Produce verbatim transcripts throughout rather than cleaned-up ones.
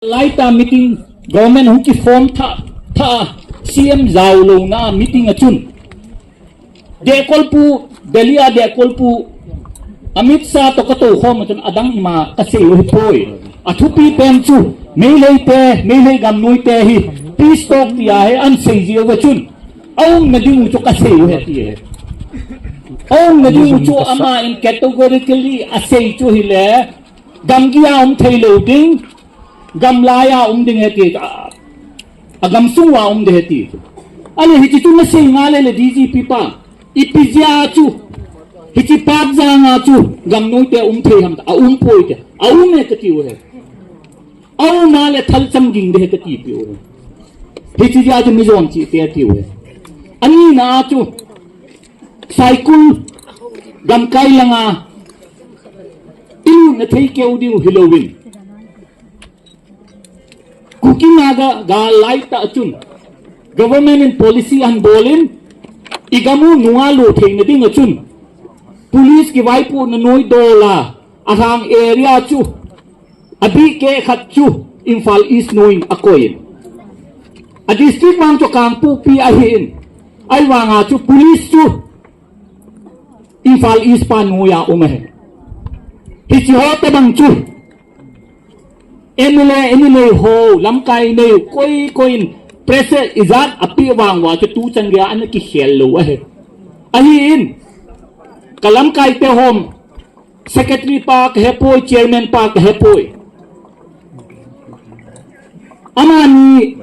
Laitah meeting, government hung kiform tha, tha, C M jaolouna meeting a chun. Dehkolpu, Delhi a Dehkolpu, Amit Shah toh katou khom a chun adang ima kasei u hipoi. Athupi pen chu, Meitei te, Meitei gamnoi te hi, peace talk tia hi ahin sei jiu ve chun. Aumna ding u chu kasei u ahi ti ahi. Aumna ding u chu aman categorically asei chu hile, gamgi a um thei lou ding, gamlai a um ding ahi ti, a, agamsung uva um ding ahi ti. Ahile hiche chu nasei ngal le le D G P pa, ipi jeh a chu, hiche Patjang a chu, gamnoi te um thei ham, aumpoi te, aum e kati u ahi. Aum a le thalchang ging ding ahi kati peh u ahi. Hiche jeh a chu mi jon chihte ati u ahi. Ani na a chu, Saikul gamkai langa, ilutna thei keu diu hilouvin. Kuki Naga gal laitah a chun, government in policy ahin bol in, igam u nunga lut theina ding a chun, police kivaipohna noi dol a, alhang area chu, abih keh khat chu, Imphal East noi in akoi in. A district vang chu Kangpokpi ahin, ahivanga chu police chu, Imphal East pa noi a um ahi. Hiche ho tobang chu, M L A, M L A ho, lamkai nei, koi, koi in, pressure ijat apeh vang uva chu tuchan geiya ana kikhel lou ahi. Ahin, ka lamkai te hon, secretary pa kahepoi, chairman pa kahepoi. Amani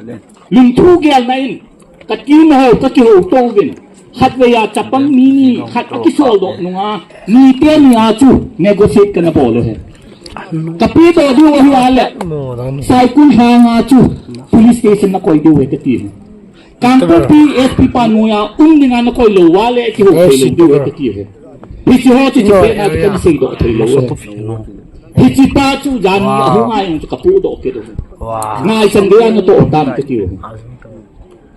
lungthu gelna in, ka tina ho, ka kihouto uvin. Khatvei a chapang mi ni khat akisol doh nunga, nite ni a chu negotiate kana bol u ahi. Ka pedoh diu ahi a le, Saikul lhanga chu police station nakoi diu ahi kati u ahi. Kangpokpi S P pa noi a um dinga nakoi lou uva le, kihou thei lou diu ahi kati u ahi. Hiche ho chu, hiche pen a chu kana seidoh thei lou u ahi. Hiche pa chu jan ni ahung a jong chu kapodoh kit u ahi. Ngaichan geiya natoh tam kati u ahi.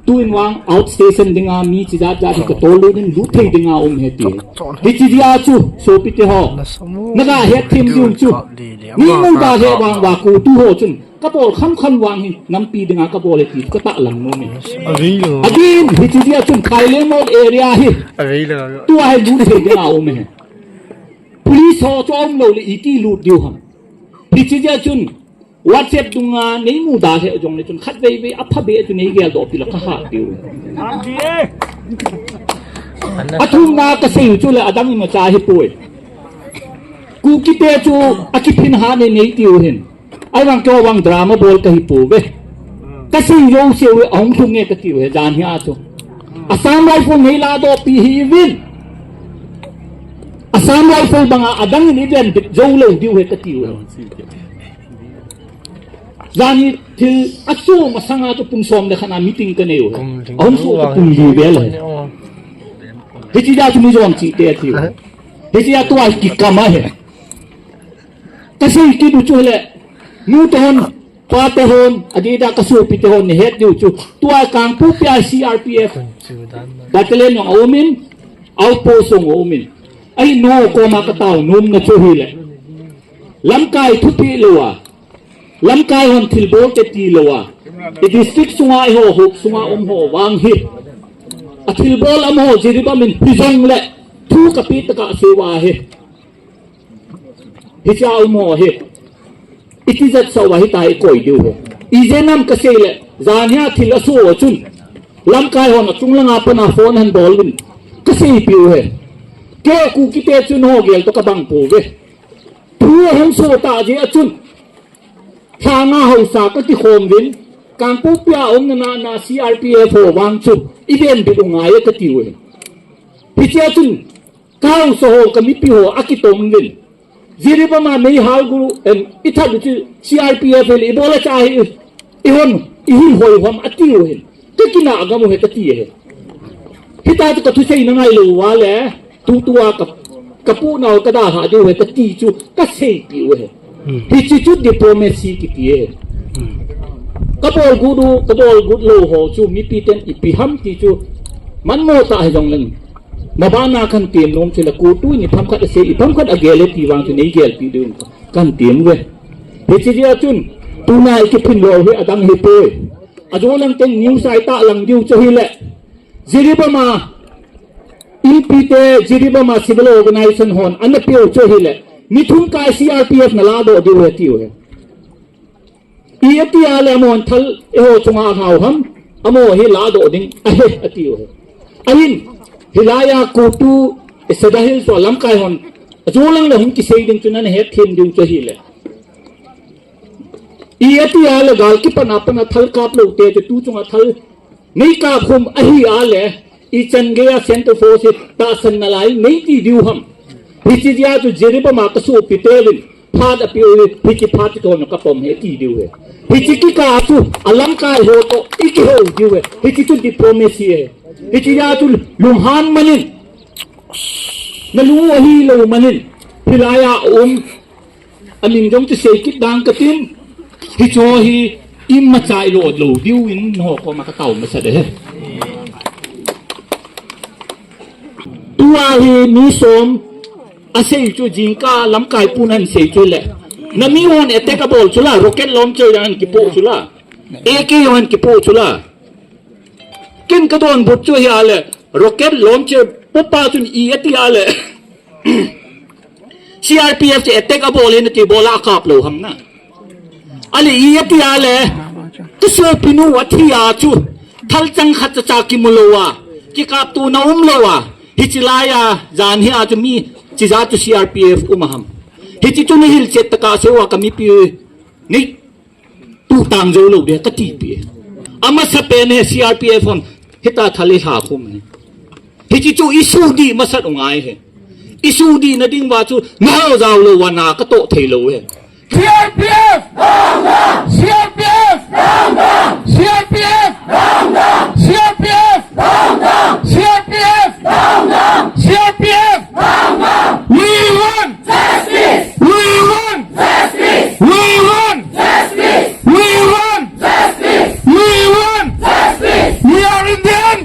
Tuin vang outstation dinga mi chijat jat hi katol lut in lut thei dinga um ahi ti. Hiche jeh a chu, sopite ho, naga het them diu chu, neimu dalheh vang uva KOTU ho chun, kabol khamkham vang hi, nampi dinga kabol ahi ti chu katahlang nom e. Adin, hiche jeh a chun Khailemol area hi, tua hi lut thei dinga um ahi. Police ho chu aum lou le iti lut diu ham. Hiche jeh a chun, WhatsApp dunga neimu dalheh jongle chun khatvei vei aphabep a chu neigeldoh peh le kahat diu. Athumna kasei u chu le adang imacha ahipoi. Kukite chu akiphin hat nei nei tiu hin. Ahivang keiho vang drama bol kahipouve. Kasei jouseu ve, ahung lhung nge katiu ve, jan hia chu. Assam Rifle neiladoh pi hiuvin. Assam Rifle banga adang in iven bit jou lou diu ahi katiu ve. Jan hi thil asoh masanga chu pung som le khat a meeting kanei u ahi. Ahung soh chu pung li vel ahi. Hiche jeh a chu mi jon chihte atiu. Hiche a tua kikam ahi. Kasei kit u chu hile, nute hon, pate hon, adeh a kasopite hon nahet diu chu, tua Kangpokpi a C R P F battalion jong aumin, outpost jong aumin. Ahin, nangho koma katao nomna chu hile, lamkai thupeh louva, lamkai hon thilbol kiti louva, i district sunga eiho hop sunga umho vang hi, athilbol umho Jiribam in hijongle, thu kapeh tah a sei uva ahi. Hiche a umho hi, iti jat sah uva hitia ikoi diu ahi. Ijeh inem kasei le, jan hia thil asoh a chun, lamkai hon achung langa pat a phone ahin bol uvin, kaseipeh u ahi. Kei Kukite chu nangho gel toh kabang pouve. Thu ahung soh tah jeh a chun, lha nga haosa kakikhom uvin, Kangpokpi a umna na C R P F ho vang chu, iven bit u ngai e katiu ahi. Hiche a chun, kahaosa ho, kamipi ho akitom uvin. Jiribam a meihal gu, em, ithat u chu C R P F le ibol a cha hi, ihon, ihil hoi hom atiu ahin. Kakinah gam u ahi kati ahi. Hitia chu kathusei na ngailou uva le, tutua ka, kapohnau kadalhah diu ahi kati chu kaseipeh u ahi. Hiche chu diplomacy kiti ahi. Kabol got u, kabol got lou ho chu mipiten ipi ham ti chu manmo tah hijongleng, mabana kahin tem nom chu le, KOTU in ipi ham khat asei, ipi ham khat agel e ti vang chu neigelpeh diu kahin tem uve. Hiche jeh a chun, Tuna i kiphin lou hi adang hi poi. Ajo lang teng news a i tah lang diu chu hi le. Jiribam a, Inpi te Jiribam a civil organization hon, ana piu chu hi le. Mi thum kai C R P F na la doh diu he tiu he. I ati a le amahon thal eiho chunga hau ham, amaho hi ladoh ding ahi, ati u hi. Ahin, hilai a CoTU, Sadar Hills a lamkai hon, ajo lang le hung kisei ding chu nana het them diu chu ahi le. I ati a le gal kipan a pan a thal kap lou te chu tu chunga thal nei kap khum ahi a le, i chan gei a Central Force hi tahsan nalai nei ti diu ham. Hiche dia chu Jiribam a ka sopi te vin, phat apiu hi, hiche phat chu thon ka pom he ti diu he. Hiche kikah chu, alamkai ho toh, i kihou diu he. Hiche chu diplomacy he. Hiche dia chu lunghan manin. Na lu ahi lou manin. Hilai a um. Amin jong chu sei kit dang ka tin. Hiche hi, imacha i lo lou diu in ho koma ka tao masa de he. Tua hi mi som asei chu jingkah lamkai pun ahin sei chu le. Na mi hon attack abol chu la, rocket launcher jong ahin kipoh chu la. A K jong ahin kipoh chu la. Ken ka donbut chu hi a le, rocket launcher popa chun i ati a le. C R P F te attack abol in ati bol a akap lou ham na. Ale i ati a le, ka sopi nu athi a chu, thal chang khat cha cha kimu lou a, kikap tuna um lou a, hiche lai a, jan hi a chu mi, chija chu C R P F um a ham. Hiche chu ni hilchet taka seiu a ka mipi, ni tu tang jou lou de ka tipi. Amasa pen he C R P F hon, hita thal i lha khum he. Hiche chu i sudih masat u ngai he. I sudih na ding uva chu na hao jao lou uva na ka toh thei lou he. C R P F! C R P F! C R P F! C R P F! C R P F! We want justice! We want justice! We want justice! We want justice! We want justice! We are Indian!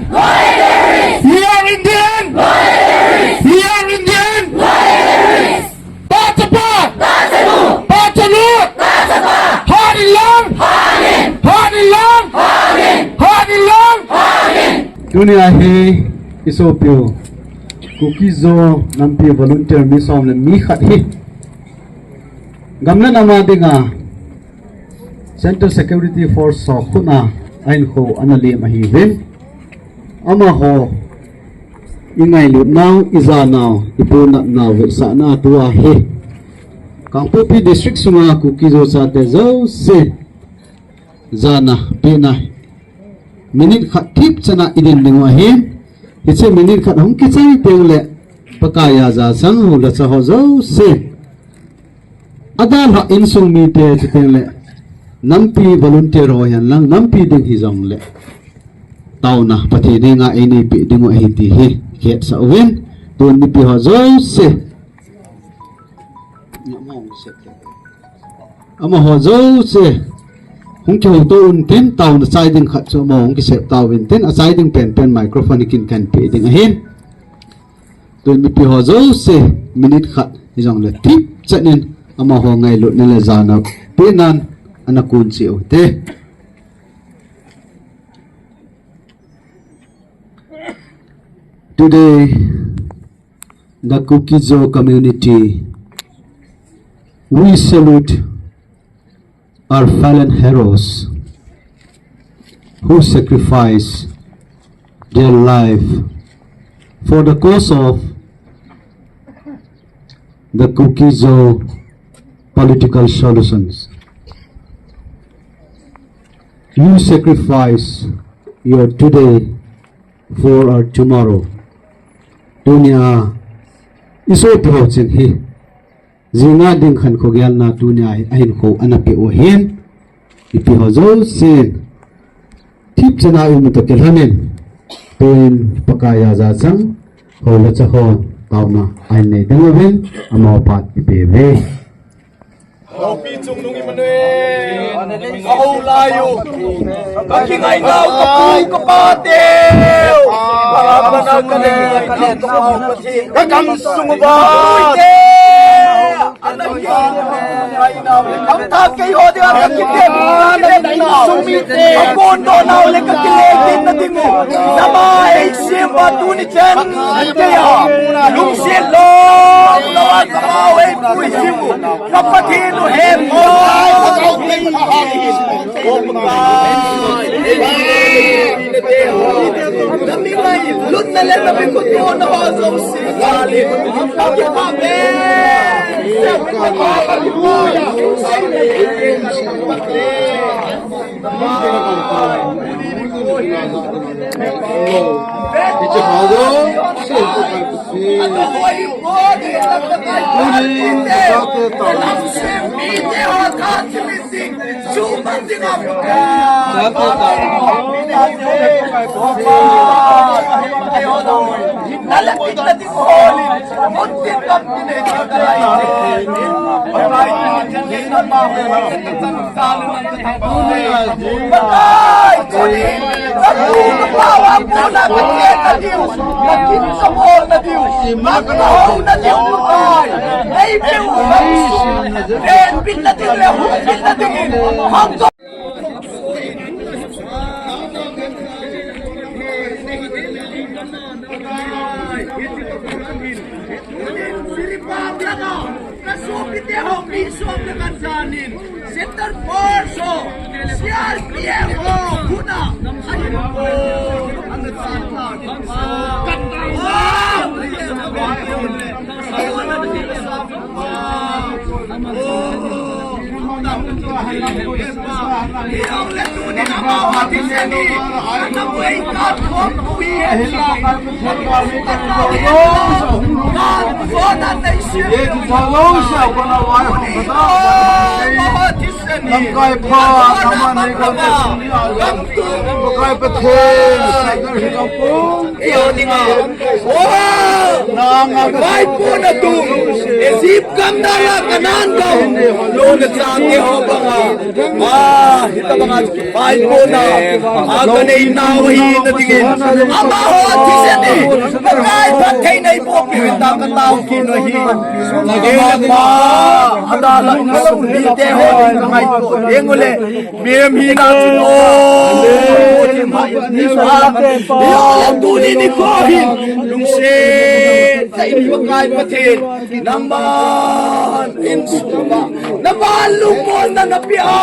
We are Indian! We are Indian! Pachapa! Pachanu! Hanin lang! Hanin lang! Hanin lang! Tunia hi i sopiu Kuki-Zo nampi volunteer mi som le mi khat hi gam le nam a dinga Central Security Force ho khut a ahinkho ana lem ahiuvin. Amaho i ngailut nau, i ja nau, i punat nau vetsahna tua hi Kangpokpi District sunga Kuki-Zo chate jouse jana pehna minute khat thip chana i din ding u ahin. Hiche minute khat hung kichai teng le Pakaiya jachang ho le cha ho jouse. Adalhah insung mite chuteng le nampi volunteer ho hihen lang nampi ding hijong le taona Pathen henga einei peh ding u ahi ti hi kihetsah uvin, tun mipi ho jouse. Amaho jouse hung kihouto untin, taona chai ding khat chu amaho hung kisep tauvin tin, achai ding penpen microphone hi kin kahin peh ding ahin. Tun mipi ho jouse minute khat hijong le thip chan in amaho ngailutna le jana pehnan ana kun cheh u hite. Today, the Kuki-Zo community, we salute our fallen heroes who sacrificed their life for the cause of the Kuki-Zo political solutions. You sacrifice your today for our tomorrow. Tunia i sopi ho cheng hi jinga ding khankho gelna tunia hi ahinkho ana peh u ahin, mipi ho jousen thip chana i um u toh kilhonin, tuin Pakaiya jachang ho le cha ho taona ahin nei ding uvin, amaho phat i pe uve. Hopi chungnung Emmanuel, ka ho lai u, ka kingainau ka pu ka pa teu, ka pa na ka le, ka le, ka gamsung uva, Hamtha keiho dinga kakitepna, sumite, kakon doh nau le kakile kitna dingu. Nama eisem uva tuni chan keiya lungset lom louva kamau eipui jiu ka Pathen u hen. Lutna le na mi ko to na ho so si. Amen. Lamkai pha, nama nei ko te suni a lo. Pakai Pathen, Sagar hi kampung. Iyo dinga. Nanga vaipona tung. Egypt gam dala Canaan gam. Lona chate ho banga. Ah, hita banga vaipona. Akanei nau hina dingin. Amaho thiseni. Pakai Pathen nei po pi ta ka tau kino hi. Nagena pa. Adala suni te ho ngai po. Engule. Mihem hina chu, oh, mihem hina chu, ah, tuni nikho hin, lungset tah in Pakai Pathen, nangman in suma, nangman lungmonna napeh o,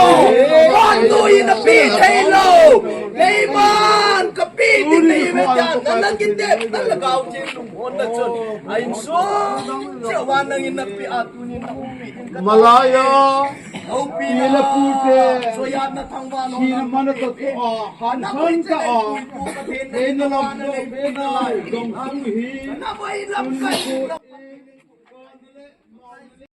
vannoiya napeh thei lou, neiman kapeh ding nahi ve tia, nana kitepna lhagao Pathen lungmonna chun, a insung cheh uva nangin napeh a, tuni na umpi in ka Malaya. Pi le pu te, sina mana to to a, han thang ta a, eina lam to, eina dong tu hi,